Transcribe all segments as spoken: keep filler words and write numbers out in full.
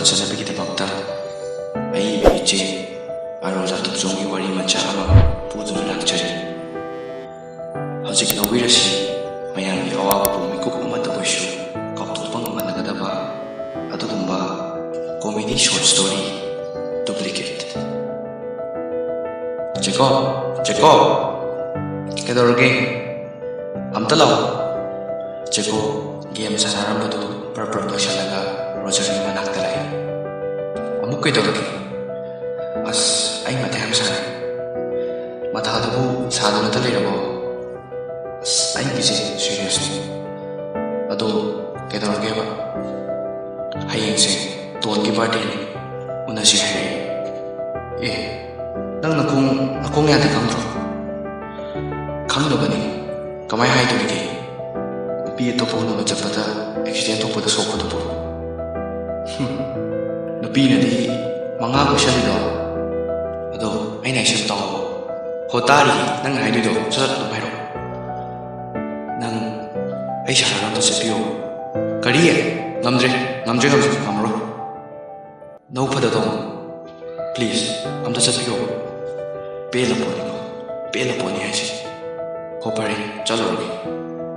ꯆꯠꯅꯕꯒꯤꯗꯃꯛꯇ ꯑꯩ ꯏꯆꯦ ꯑꯔꯣꯖꯥ ꯇꯣꯞꯆꯣꯝꯒꯤ ꯋꯥꯔꯤ ꯃꯆꯥ ꯑꯃ ꯄꯨꯗꯨꯅ ꯂꯥꯛꯆꯔꯤ꯫ ꯍꯧꯖꯤꯛ ꯂꯧꯕꯤꯔꯁꯤ ꯃꯌꯥꯝꯒꯤ ꯑꯋꯥꯕꯕꯨ ꯃꯤꯀꯨꯞ ꯑꯃꯠꯇ ꯑꯣꯏꯁꯨ ꯀꯥꯎꯊꯣꯛꯄ ꯉꯝꯍꯟꯒꯗꯕ ꯑꯗꯨꯒꯨꯝꯕ comedy short story Duplicate꯫ ꯖꯦꯀꯣꯕ, ꯖꯦꯀꯣꯕ, ꯀꯩꯗꯧꯔꯒꯦ? ꯑꯝꯇ ꯂꯥꯛꯑꯣ꯫ ꯖꯦꯀꯣꯕ game ꯁꯥꯟꯅꯔꯝꯕꯗꯨ ꯄ꯭ꯔꯞ ꯄ꯭ꯔꯞ ꯂꯣꯏꯁꯤꯜꯂꯒ ꯔꯣꯖꯔꯒꯤ ꯃꯅꯥꯛꯇ ꯂꯥꯛꯑꯦ꯫ ꯑꯃꯨꯛ ꯀꯩꯗꯧꯔꯒꯦ? ꯑꯁ, ꯑꯩ ꯃꯊꯥ ꯌꯥꯝ ꯁꯥꯔꯦ꯫ ꯃꯊꯥꯗꯨꯕꯨ ꯁꯥꯗꯨꯅꯇ ꯂꯩꯔꯕꯣ? ꯑꯁ, ꯑꯩꯒꯤꯁꯦ seriousꯅꯤ꯫ ꯑꯗꯣ ꯀꯩꯗꯧꯔꯒꯦꯕ? ꯍꯌꯦꯡꯁꯦ ꯇꯣꯟꯒꯤ birthdayꯅꯤ, ꯎꯅꯁꯤ ꯍꯥꯏꯔꯛꯑꯦ꯫ ꯑꯦ, ꯅꯪ ꯅꯈꯣꯡ, ꯅꯈꯣꯡ ꯌꯥꯗꯦ ꯈꯪꯗ꯭ꯔꯣ? ꯈꯪꯗꯕꯅꯤ, ꯀꯃꯥꯏ ꯍꯥꯏꯗꯣꯔꯤꯒꯦ? ꯅꯨꯄꯤ ꯑꯇꯣꯞꯄ ꯎꯅꯕ ꯆꯠꯄꯗ accident ꯊꯣꯛꯄꯗ ꯁꯣꯛꯄꯗꯨꯕꯨ꯫ ꯍꯨꯝ, ꯅꯨꯄꯤꯅꯗꯤ ꯃꯉꯥ ꯀꯣꯏꯁꯜꯂꯤꯗꯣ꯫ ꯑꯗꯣ ꯑꯩꯅ ꯍꯥꯏꯁꯦ ꯇꯥꯎꯑꯣ꯫ ꯍꯣ, ꯇꯥꯔꯤ, ꯅꯪ ꯍꯥꯏꯗꯣꯏꯗꯣ ꯁꯠ ꯁꯠ ꯑꯗꯨꯝ ꯍꯥꯏꯔꯛꯑꯣ꯫ ꯅꯪ ꯑꯩ ꯁꯍꯔ ꯑꯝꯇ ꯆꯠꯄꯤꯌꯣ꯫ ꯀꯔꯤ? ꯉꯝꯗ꯭ꯔꯦ, ꯉꯝꯗ꯭ꯔꯦ, ꯉꯝꯗ꯭ꯔꯦ, ꯉꯝꯃꯔꯣꯏ꯫ ꯅꯧ ꯐꯗꯗꯧ꯫ Please, ꯑꯝꯇ ꯆꯠꯄꯤꯌꯣ꯫ ꯄꯦꯜꯂ ꯄꯣꯠꯅꯤꯀꯣ, ꯄꯦꯜꯂ ꯄꯣꯠꯅꯤ ꯍꯥꯏꯁꯦ꯫ ꯍꯣ, ꯐꯔꯦ, ꯆꯠꯂꯨꯔꯒꯦ꯫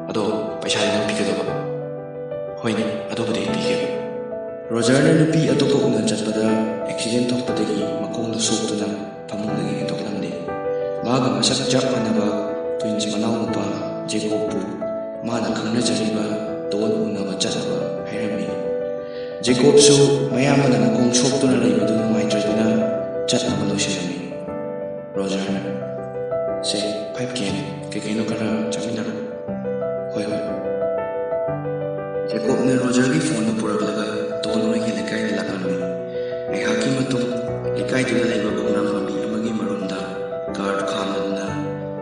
ꯑꯗꯣ ꯄꯩꯁꯥꯗꯤ ꯅꯪ ꯄꯤꯒꯗꯕ? ꯍꯣꯏꯅꯦ, ꯑꯗꯨꯕꯨꯗꯤ ꯑꯩ ꯄꯤꯒꯦ꯫ ꯔꯣꯖꯔꯅ ꯅꯨꯄꯤ ꯑꯇꯣꯞꯄ ꯎꯅ ꯆꯠꯄꯗ accident ꯊꯣꯛꯄꯗꯒꯤ ꯃꯈꯣꯡꯗ ꯁꯣꯛꯇꯨꯅ ꯐꯃꯨꯡꯗꯒꯤ ꯍꯦꯟꯗꯣꯛꯂꯝꯂꯦ꯫ ꯃꯥꯒ ꯃꯁꯛ ꯆꯞ ꯃꯥꯟꯅꯕ twins ꯃꯅꯥꯎꯅꯨꯄꯥ ꯖꯦꯀꯣꯕꯄꯨ ꯃꯥꯅ ꯈꯪꯅꯖꯔꯤꯕ ꯇꯣꯟ ꯎꯅꯕ ꯆꯠꯅꯕ ꯍꯥꯏꯔꯝꯃꯤ꯫ ꯖꯦꯀꯣꯕꯁꯨ ꯃꯌꯥꯝꯕꯅ ꯃꯈꯣꯡ ꯁꯣꯛꯇꯨꯅ ꯂꯩꯕꯗꯨ ꯅꯨꯡꯉꯥꯏꯇ꯭ꯔꯗꯨꯅ ꯆꯠꯅꯕ ꯂꯣꯏꯁꯤꯜꯂꯝꯃꯤ꯫ ꯔꯣꯖꯔꯅ, "ꯁꯦ, five K ꯅꯤ, ꯀꯩꯀꯩꯅꯣ ꯈꯔ ꯆꯥꯃꯤꯟꯅꯔꯣ꯫" "ꯍꯣꯏ, ꯍꯣꯏ꯫" ꯖꯦꯀꯣꯕꯅ ꯔꯣꯖꯔꯒꯤ ꯐꯣꯟꯗꯨ ꯄꯨꯔꯛꯂꯒ ꯇꯣꯟ ꯍꯣꯏꯒꯤ ꯂꯩꯀꯥꯏꯗ ꯂꯥꯛꯂꯝꯃꯤ꯫ ꯉꯥꯏꯍꯥꯛꯀꯤ ꯃꯇꯨꯡ ꯂꯩꯀꯥꯏꯗꯨꯗ ꯂꯩꯕ ꯈꯣꯡꯅꯥꯡ ꯄꯥꯝꯕꯤ ꯑꯃꯒꯤ ꯃꯔꯨꯝꯗ ꯀꯥꯔꯗ ꯈꯥꯝꯂꯗꯨꯅ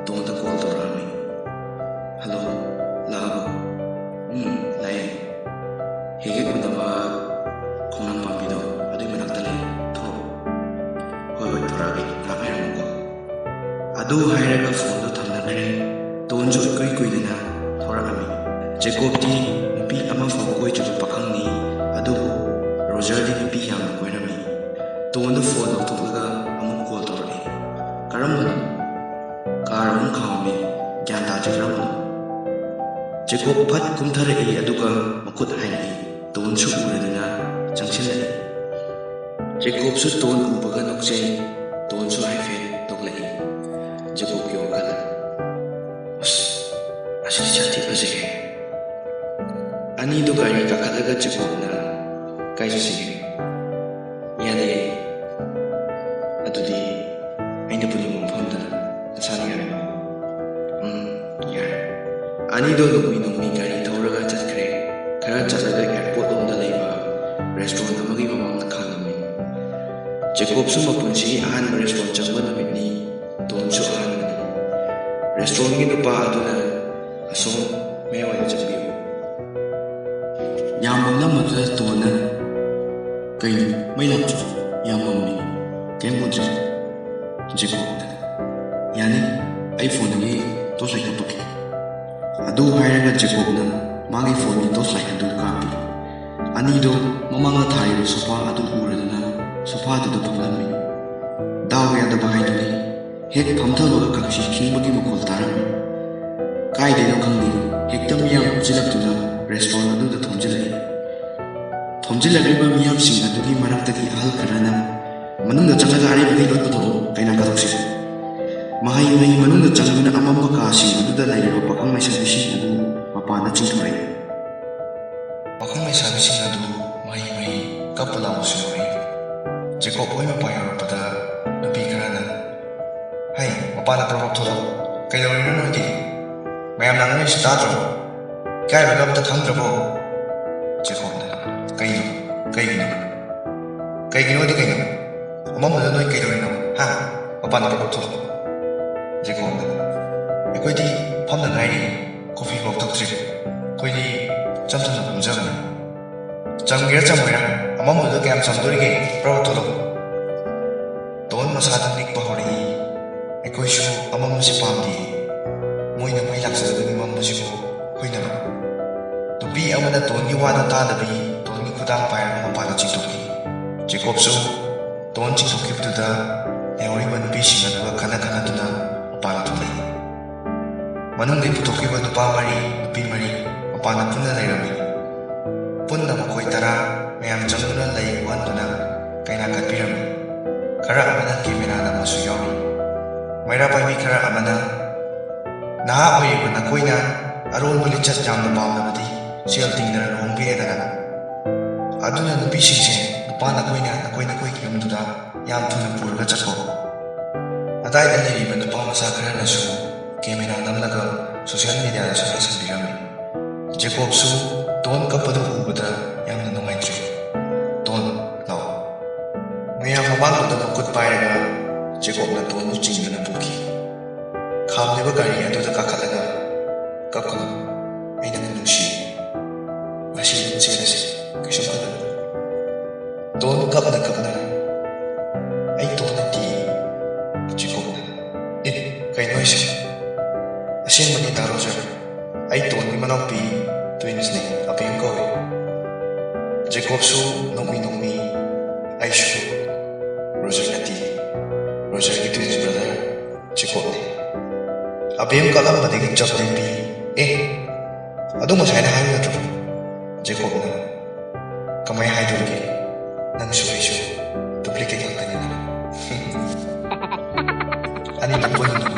ꯇꯣꯟꯗ ꯀꯣꯜ ꯇꯧꯔꯛꯂꯝꯃꯤ꯫ "ꯍꯜꯂꯣ, ꯂꯥꯛꯑꯕꯣ?" "ꯎꯝ, ꯂꯥꯛꯑꯦ꯫ ꯍꯦꯛ ꯍꯦꯛ ꯎꯅꯕ ꯈꯣꯡꯅꯥꯡ ꯄꯥꯝꯕꯤꯗꯣ ꯑꯗꯨꯏ ꯃꯅꯥꯛꯇ ꯂꯩ꯫ ꯊꯣꯛꯂꯛꯑꯣ꯫" "ꯍꯣꯏ, ꯍꯣꯏ, ꯊꯣꯔꯛꯑꯒꯦ꯫ ꯉꯥꯏꯍꯥꯛ ꯉꯥꯏꯔꯝꯃꯨꯀꯣ꯫" ꯑꯗꯨ ꯍꯥꯏꯔꯒ ꯐꯣꯟꯗꯨ ꯊꯝꯅꯈ꯭ꯔꯦ꯫ ꯇꯣꯟꯁꯨ ꯏꯀꯨꯏ ꯀꯨꯏꯗꯅ ꯊꯣꯔꯛꯂꯝꯃꯤ꯫ ꯖꯦꯀꯣꯕꯇꯤ ꯅꯨꯄꯤ ꯑꯃꯐꯥꯎ ꯀꯣꯏꯗ꯭ꯔꯤꯕ ꯄꯥꯈꯪꯅꯤ, ꯑꯗꯨꯕꯨ ꯔꯣꯖꯔ ꯖꯔꯗꯤ ꯅꯨꯄꯤ ꯌꯥꯝꯅ ꯀꯣꯏꯔꯝꯃꯤ꯫ ꯇꯣꯟꯗ ꯐꯣꯟ ꯂꯧꯊꯣꯛꯂꯒ ꯑꯃꯨꯛ ꯀꯣꯜ ꯇꯧꯔꯛꯏ꯫ "ꯀꯔꯝꯕꯅꯣ? ꯀꯥꯔ ꯑꯃꯨꯛ ꯈꯥꯝꯃꯝꯃꯤ꯫ ꯒ꯭ꯌꯥꯟ ꯇꯥꯗ꯭ꯔꯦ, ꯀꯔꯝꯕꯅꯣ?" ꯖꯦꯀꯣꯕ ꯐꯠ ꯀꯨꯝꯊꯔꯛꯏ, ꯑꯗꯨꯒ ꯃꯈꯨꯠ ꯍꯥꯏꯔꯛꯏ꯫ ꯇꯣꯟꯁꯨ ꯎꯔꯗꯅ ꯆꯪꯁꯤꯜꯂꯛꯏ꯫ ꯖꯦꯀꯣꯕꯁꯨ ꯇꯣꯟ ꯎꯕꯒ ꯅꯣꯛꯆꯩ꯫ ꯇꯣꯟꯁꯨ ꯍꯥꯏꯐꯦꯠ ꯅꯣꯛꯂꯛꯏ꯫ ꯖꯦꯀꯣꯕꯀꯤ ꯋꯥꯈꯜꯗ, "ꯑꯁ, ꯑꯁꯤꯗꯤ ꯁꯛ ꯊꯤ ꯐꯖꯩꯍꯦ"꯫ ꯑꯅꯤꯗꯨ ꯒꯥꯔꯤ ꯀꯥꯈꯠꯂꯒ ꯖꯦꯀꯣꯕꯅ, "ꯀꯥꯏ ꯆꯠꯁꯤꯒꯦ?" "ꯌꯥꯗꯦ꯫ ꯑꯗꯨꯗꯤ ꯑꯩꯅ ꯄꯨꯅꯤꯡꯕ ꯃꯐꯝꯗ ꯅꯁꯥꯅ ꯌꯥꯔꯦꯀꯣ?" "ꯎꯝ, ꯌꯥꯔꯦ"꯫ ꯑꯅꯤꯗꯣ ꯅꯣꯡꯃꯤ ꯅꯣꯡꯃꯤ ꯒꯥꯔꯤ ꯊꯧꯔꯒ ꯆꯠꯈ꯭ꯔꯦ꯫ ꯈꯔ ꯆꯠꯂꯒ ꯑꯦꯌꯔꯄꯣꯔꯠ ꯂꯣꯝꯗ ꯂꯩꯕ ꯔꯦꯁꯇꯨꯔꯦꯟ ꯑꯃꯒꯤ ꯃꯃꯥꯡꯗ ꯈꯥꯝꯂꯝꯃꯤ꯫ ꯖꯦꯀꯣꯕꯁꯨ ꯃꯄꯨꯟꯁꯤꯒꯤ ꯑꯍꯥꯟꯕ ꯔꯦꯁꯇꯨꯔꯦꯟ ꯆꯪꯕ ꯅꯨꯃꯤꯠꯅꯤ꯫ ꯇꯣꯟꯁꯨ ꯑꯍꯥꯟꯕꯅꯤ꯫ ꯔꯦꯁꯇꯨꯔꯦꯟꯒꯤ ꯅꯨꯄꯥ ꯑꯗꯨꯅ, "ꯑꯁꯣꯝ ꯃꯌꯥꯏꯋꯥꯏꯗ ꯆꯪꯕꯤꯌꯨ"꯫ ꯌꯥꯝ ꯃꯝꯂꯝꯕꯗꯨꯗ ꯇꯣꯟꯅ, "ꯀꯩꯅꯣ, ꯃꯩ ꯂꯥꯛꯇ꯭ꯔꯣ? ꯌꯥꯝ ꯃꯝꯃꯤ, ꯀꯩꯝ ꯎꯗ꯭ꯔꯦ"꯫ ꯖꯦꯀꯣꯕꯅ, "ꯌꯥꯅꯤ, ꯑꯩ ꯐꯣꯟꯗꯒꯤ ꯇꯣꯔꯆ ꯂꯥꯏꯠ ꯀꯥꯞꯄꯛꯀꯦ"꯫ ꯑꯗꯨ ꯍꯥꯏꯔꯒ ꯖꯦꯀꯣꯕꯅ ꯃꯥꯒꯤ ꯐꯣꯟꯒꯤ ꯇꯣꯔꯆ ꯂꯥꯏꯠ ꯑꯗꯨ ꯀꯥꯞꯄꯤ꯫ ꯑꯅꯤꯗꯣ ꯃꯃꯥꯡꯗ ꯊꯥꯔꯤꯕ ꯁꯣꯐꯥ ꯑꯗꯨ ꯎꯔꯗꯨꯅ ꯁꯣꯐꯥꯗꯨꯗ ꯐꯝꯂꯝꯃꯤ꯫ ꯗꯥꯎ ꯌꯥꯗꯕ ꯍꯥꯏꯗꯨꯅꯤ, ꯍꯦꯛ ꯐꯝꯊꯕꯒ ꯀꯛꯆꯤ ꯈꯤꯡꯕꯒꯤ ꯃꯈꯣꯜ ꯇꯥꯔꯝꯃꯤ꯫ ꯀꯥꯏꯗꯩꯅꯣ ꯈꯪꯗꯦ, ꯍꯦꯛꯇ ꯃꯤꯌꯥꯝ ꯄꯨꯟꯁꯤꯜꯂꯛꯇꯨꯅ ꯔꯦꯁꯇꯨꯔꯦꯟ ꯑꯗꯨꯗ ꯊꯣꯝꯖꯤꯜꯂꯛꯏ꯫ ꯊꯣꯝꯖꯤꯜꯂꯛꯂꯤꯕ ꯃꯤꯌꯥꯝꯁꯤꯡ ꯑꯗꯨꯒꯤ ꯃꯔꯛꯇꯒꯤ ꯑꯍꯜ ꯈꯔꯅ, "ꯃꯅꯨꯡꯗ ꯆꯪꯂꯒ ꯑꯔꯩꯕꯈꯩ ꯂꯣꯏ ꯄꯨꯊꯣꯛꯑꯣ, ꯀꯩꯅꯥ ꯀꯥꯊꯣꯛꯁꯤ"꯫ ꯃꯍꯩ ꯃꯍꯩ ꯃꯅꯨꯡꯗ ꯆꯪꯗꯨꯅ ꯑꯃꯝꯕ ꯀꯥꯁꯤꯡ ꯑꯗꯨꯗ ꯂꯩꯔꯤꯕ ꯄꯥꯈꯪ ꯂꯩꯁꯥꯕꯤꯁꯤꯡ ꯑꯗꯨ ꯃꯄꯥꯟꯗ ꯆꯤꯡꯊꯣꯔꯛꯏ꯫ ꯄꯥꯈꯪ ꯂꯩꯁꯥꯕꯤꯁꯤꯡ ꯑꯗꯨ ꯃꯍꯩ ꯃꯍꯩ ꯀꯞꯄ ꯂꯥꯎꯕꯁꯨ ꯌꯥꯎꯔꯛꯏ꯫ ꯖꯦꯀꯣꯕ ꯍꯣꯏ ꯃꯄꯥ ꯌꯧꯔꯛꯄꯗ ꯅꯨꯄꯤ ꯈꯔꯅ, "ꯍꯩ, ꯃꯄꯥꯟꯗ ꯄ꯭ꯔꯞ ꯄ꯭ꯔꯞ ꯊꯣꯛꯂꯛꯑꯣ꯫ ꯀꯩꯗꯧꯔꯤꯅꯣ ꯅꯣꯏꯗꯤ? ꯃꯌꯥꯝ ꯂꯥꯡꯅꯔꯤꯁꯤ ꯇꯥꯗ꯭ꯔꯣ? ꯏꯀꯥꯏꯕꯒ ꯑꯝꯇ ꯈꯪꯗ꯭ꯔꯕꯣ?" ꯖꯦꯀꯣꯕꯅ, "ꯀꯩꯅꯣ? ꯀꯩꯒꯤꯅꯣ? ꯀꯩꯒꯤꯅꯣꯗꯤ ꯀꯩꯅꯣ? ꯑꯃꯝꯕꯗ ꯅꯣꯏ ꯀꯩꯗꯧꯔꯤꯅꯣ? ꯍꯥ? ꯃꯄꯥꯟꯗ ꯄ꯭ꯔꯞ ꯄ꯭ꯔꯞ ꯊꯣꯛꯂꯛꯑꯣ"꯫ ꯖꯦꯀꯣꯕꯅ, "ꯑꯩꯈꯣꯏꯗꯤ ꯐꯝꯗ ꯉꯥꯏꯔꯤ, ꯀꯣꯐꯤ ꯐꯥꯎ ꯊꯛꯇ꯭ꯔꯤ꯫ ꯑꯩꯈꯣꯏꯗꯤ ꯏꯆꯝ ꯆꯝꯅ ꯐꯝꯖꯕꯅꯤ"꯫ "ꯆꯝꯒꯦꯔꯥ ꯆꯝꯃꯣꯏꯔꯥ, ꯑꯃꯝꯕꯗꯨꯗ ꯀꯌꯥꯝ ꯆꯝꯗꯣꯔꯤꯒꯦ? ꯄ꯭ꯔꯞ ꯄ꯭ꯔꯞ ꯊꯣꯛꯂꯛꯑꯣ"꯫ ꯇꯣꯟ ꯃꯁꯥꯗ ꯅꯤꯛꯄ ꯍꯧꯔꯛꯏ꯫ "ꯑꯩꯈꯣꯏꯁꯨ ꯑꯃꯝꯕꯁꯤ ꯄꯥꯝꯗꯦ꯫ ꯃꯣꯏꯅ ꯃꯩ ꯂꯥꯛꯆꯗꯕꯒꯤ ꯃꯝꯕꯁꯤꯕꯨ ꯑꯩꯈꯣꯏꯅ"꯫ ꯅꯨꯄꯤ ꯑꯃꯅ ꯇꯣꯟꯒꯤ ꯋꯥꯗꯨ ꯇꯥꯗꯕꯤ ꯇꯣꯟꯒꯤ ꯈꯨꯠ ꯇꯥꯡ ꯄꯥꯏꯔꯒ ꯃꯄꯥꯟꯗ ꯆꯤꯡꯊꯣꯛꯈꯤ꯫ ꯖꯦꯀꯣꯕꯁꯨ ꯗꯣꯟ ꯆꯤꯡꯊꯣꯛꯈꯤꯕꯗꯨꯗ ꯂꯩꯍꯧꯔꯤꯕ ꯅꯨꯄꯤꯁꯤꯡ ꯑꯗꯨꯒ ꯈꯠꯅ ꯈꯠꯅꯗꯨꯅ ꯃꯄꯥꯟꯗ ꯊꯣꯛꯂꯛꯏ꯫ ꯃꯅꯨꯡꯗꯒꯤ ꯄꯨꯊꯣꯛꯈꯤꯕ ꯅꯨꯄꯥ ꯃꯔꯤ, ꯅꯨꯄꯤ ꯃꯔꯤ ꯃꯄꯥꯟꯗ ꯄꯨꯟꯅ ꯂꯩꯔꯝꯃꯤ꯫ ꯄꯨꯟꯅ ꯃꯈꯣꯏ ꯇꯔꯥ ꯃꯌꯥꯝ ꯆꯪꯗꯨꯅ ꯂꯩ ꯎꯍꯟꯗꯨꯅ ꯀꯩꯅꯥ ꯀꯠꯄꯤꯔꯝꯃꯤ꯫ ꯈꯔ ꯑꯃꯅ ꯀꯦꯃꯦꯔꯥ ꯅꯝꯕꯁꯨ ꯌꯥꯎꯔꯤ꯫ ꯃꯩꯔꯥ ꯄꯥꯏꯕꯤ ꯈꯔ ꯑꯃꯅ, "ꯅꯍꯥ ꯑꯣꯏꯔꯤꯕ ꯅꯈꯣꯏꯅ ꯑꯔꯣꯟꯕ ꯂꯤꯆꯠ ꯌꯥꯝꯅ ꯄꯥꯝꯂꯕꯗꯤ ꯁꯦꯜ ꯇꯤꯡꯗꯅ ꯂꯨꯍꯣꯡꯕꯤꯔꯦꯗꯅ꯫ ꯑꯗꯨꯅ ꯅꯨꯄꯤꯁꯤꯡꯁꯦ ꯅꯨꯄꯥ ꯅꯈꯣꯏꯅ ꯅꯈꯣꯏ ꯅꯈꯣꯏꯒꯤ ꯌꯨꯝꯗꯨꯗ ꯌꯥꯝ ꯊꯨꯅ ꯄꯨꯔꯒ ꯆꯠꯈꯣ꯫" ꯑꯗꯥꯏꯗ ꯂꯩꯔꯤꯕ ꯅꯨꯄꯥ ꯃꯆꯥ ꯈꯔꯅꯁꯨ ꯀꯦꯃꯦꯔꯥ ꯅꯝꯂꯒ ꯁꯣꯁꯤꯌꯦꯜ ꯃꯤꯗꯤꯌꯥꯗꯁꯨ ꯂꯧꯁꯤꯟꯕꯤꯔꯝꯃꯤ꯫ ꯖꯦꯀꯣꯕꯁꯨ ꯗꯣꯟ ꯀꯞꯄꯗꯨ ꯎꯕꯗ ꯌꯥꯝꯅ ꯅꯨꯡꯉꯥꯏꯇ꯭ꯔꯦ꯫ "ꯗꯣꯟ, ꯂꯥꯛꯑꯣ꯫" ꯃꯌꯥꯝ ꯃꯃꯥꯡꯗꯨꯗ ꯃꯈꯨꯠ ꯄꯥꯏꯔꯒ ꯖꯦꯀꯣꯕꯅ ꯗꯣꯟꯕꯨ ꯆꯤꯡꯗꯨꯅ ꯄꯨꯈꯤ꯫ ꯈꯥꯝꯂꯤꯕ ꯒꯥꯔꯤ ꯑꯗꯨꯗ ꯀꯥꯈꯠꯂꯒ, "ꯀꯞꯀꯅꯨ, ꯑꯩ ꯅꯪꯕꯨ ꯅꯨꯡꯁꯤ꯫ ꯉꯁꯤ ꯑꯗꯨꯝ ꯆꯦꯜꯂꯁꯤ, ꯀꯩꯁꯨꯝ ꯈꯜꯂꯨꯅꯨ꯫" ꯗꯣꯟ ꯀꯞꯅ ꯀꯞꯅ, "ꯑꯩ ꯗꯣꯟ ꯅꯠꯇꯤꯌꯦ, ꯖꯦꯀꯣꯕꯅ꯫" "ꯑꯦ, ꯀꯩꯅꯣ ꯍꯥꯏꯁꯤꯕꯣ?" "ꯑꯁꯦꯡꯕꯅꯤ ꯗꯥ ꯔꯣꯖꯔ, ꯑꯩ ꯗꯣꯟꯒꯤ ꯃꯅꯥꯎꯄꯤ, ꯇ꯭ꯋꯤꯟꯁꯅꯦ, ꯑꯕꯦꯝ ꯀꯧꯏ꯫" ꯖꯦꯀꯣꯕꯁꯨ ꯅꯣꯡꯃꯤ ꯅꯣꯡꯃꯤ, "ꯑꯩꯁꯨ ꯔꯣꯖꯔ ꯅꯠꯇꯤꯌꯦ, ꯔꯣꯖꯔꯒꯤ ꯇ꯭ꯋꯤꯟꯁ ꯕ꯭ꯔꯗꯔ ꯖꯦꯀꯣꯕꯅꯦ꯫" ꯑꯕꯦꯝ ꯀꯞꯂꯝꯕꯗꯒꯤ ꯆꯞ ꯂꯦꯞꯄꯤ꯫ "ꯑꯦ, ꯑꯗꯨ ꯉꯁꯥꯏꯅ ꯍꯥꯏꯕ ꯅꯠꯇ꯭ꯔꯣ?" ꯖꯦꯀꯣꯕꯅ, "ꯀꯃꯥꯏ ꯍꯥꯏꯗꯣꯔꯤꯒꯦ? ꯅꯪꯁꯨ ꯑꯩꯁꯨ ꯗꯨꯄ꯭ꯂꯤꯀꯦꯠ ꯉꯥꯛꯇꯅꯤꯅ꯫" ꯑꯅꯤꯗꯨ ꯄꯨꯟꯅ